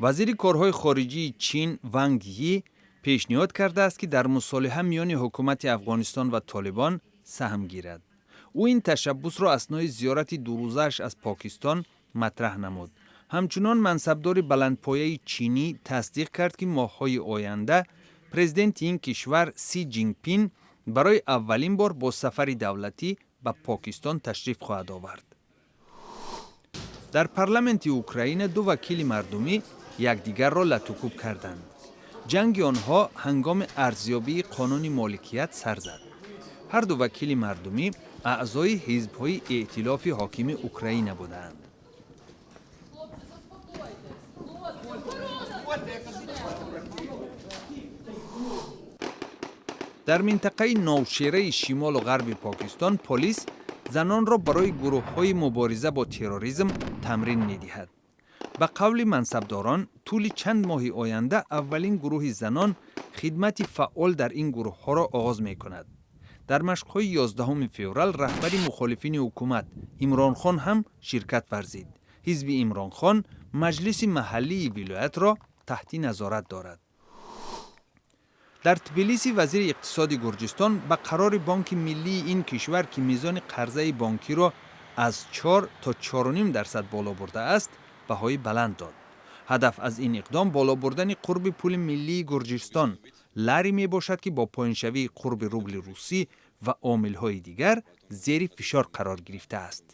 Вазири корҳои хориҷии Чин Ванг Йи пешниҳод кардааст, ки дар мусолиҳа миёни ҳукумати Афғонистон ва Толибон саҳм гирад. Ӯ ин ташаббусро аснои зиёрати дурӯзааш аз Покистон матраҳ намуд. Ҳамчунон мансабдори баландпояи чинӣ тасдиқ кард, ки моҳҳои оянда президенти ин кишвар Си Ҷинпин барои аввалин бор бо сафари давлатӣ ба Покистон ташриф хоҳад овард. Дар парламенти Украина ду вакили мардумӣ якдигарро латукӯб карданд. Ҷанги онҳо ҳангоми арзёбии қонуни моликият сар зад. Ҳарду вакили мардумӣ аъзои ҳизбҳои эътилофи ҳокими Украина буданд. Дар минтақаи Новшераи шимолу ғарби Покистон полис занонро барои гурӯҳҳои мубориза бо терроризм тамрин медиҳад. Ба қавли мансабдорон, тӯли чанд моҳи оянда аввалин гурӯҳи занон хидмати фаъол дар ин гурӯҳҳоро оғоз мекунад. Дар машқҳои 11 феврал раҳбари мухолифини ҳукумат Имронхон ҳам ширкат варзид. Ҳизби Имронхон маҷлиси маҳаллии вилоятро таҳти назорат дорад. Дар Тбилиси вазири иқтисоди Гурҷистон ба қарори Бонки миллии ин кишвар, ки мизони қарзаи бонкиро аз 4 то 4,5% боло бурдааст, баҳои баланд дод. Ҳадаф аз ин иқдом боло бурдани қурби пули миллии Гурҷистон лари мебошад, ки бо поёншавии қурби рубли русӣ ва омилҳои дигар зери фишор қарор гирифтааст.